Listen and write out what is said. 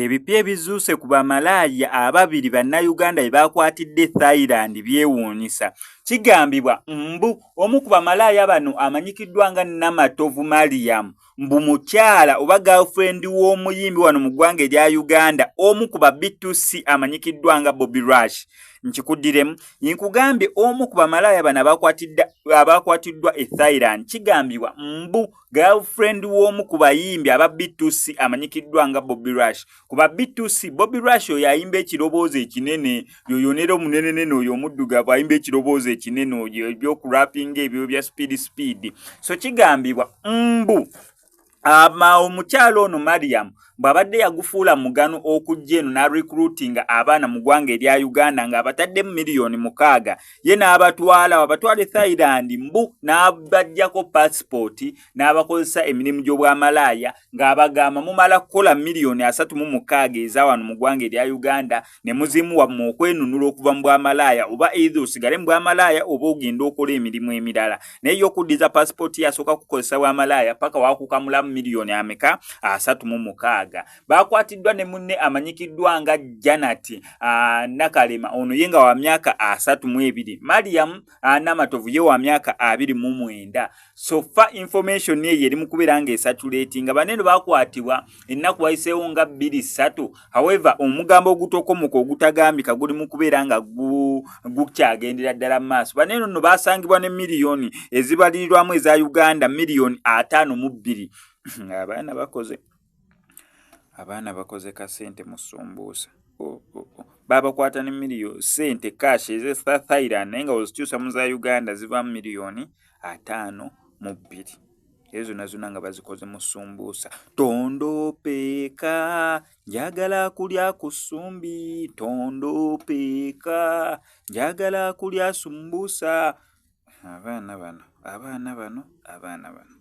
Ebipya ebizuuse ku bamalaaya ababiri Bannayuganda be baakwatidde e Thailand byewuunyisa. Kigambibwa mbu omu ku bamalaaya bano amanyikiddwa nga Namatovu Mariam mbu mukyala oba girlfriend w'omuyimbi wano mu ggwanga erya Uganda omu ku ba B2C amanyikiddwa nga Bobi Rush. Nkikuddiremu, nkugambye omu ku bamalaaya bano abakwatiddwa e Thailand kigambibwa mbu girlfriend w'omu ku bayimbi aba B2C amanyikiddwa nga Bobi Rush. Ku ba B2C, Bobi Rush oyo ayimba ekiroboozi ekinene, yoyo nera omunenenene oyo omuddugavu ayimba ekiroboozi ekinene oyo ebyokurapinga ebyo bya speed speed. So kigambibwa mbu omukyala ono Mariam bw'abadde yagufuula mugano okujja eno n'arecruitinga abaana mu ggwanga erya Uganda ng'abataddemu 6 miliyoni, ye n'abatwala abatwala e Thailand, mbu n'abaggyako paasipooti n'abakozesa emirimu gy'obwamalaaya ng'abagamba mumala kukola 36 miliyoni eza wano mu ggwanga erya Uganda ne muzimuwa mu okwenunula okuva mu bwamalaaya, oba either osigale mu bwamalaaya oba ogenda okola emirimu emirala. Naye ye okuddiza paasipooti yasooka kukozesa bwamalaaya paka wakukamulamu miliyoni ameka? 36. Bakwatiddwa ne munne amanyikiddwa nga Janat Nakalema, ono ye nga wa myaka 32. Mariam Namatovu ye wa myaka 29. So far information eyo eri mu kubeera ng'ecirculatinga. Banene bakwatibwa ennaku wayiseewo nga 2, 3. However, omugambo ogutokomoka ogutagambika guli mu kubeera nga gukyagendera ddala mu maaso. Banene nno basangibwa ne miliyoni ezibalirirwamu eza Uganda 52 miliyoni. Abaana bakoze kasente mu sumbuusa. Oh. Babakwata ne miliyoni sente cash eze Thailand, naye nga ozikyusa mu za Uganda zivamu 52 miliyoni. Ezo zonna zonna nga bazikoze mu sumbuusa. Tondopeeka, njagala kulya ku ssumbi, tondopeeka, njagala kulya sumbuusa. Abaana bano, abaana bano, abaana bano.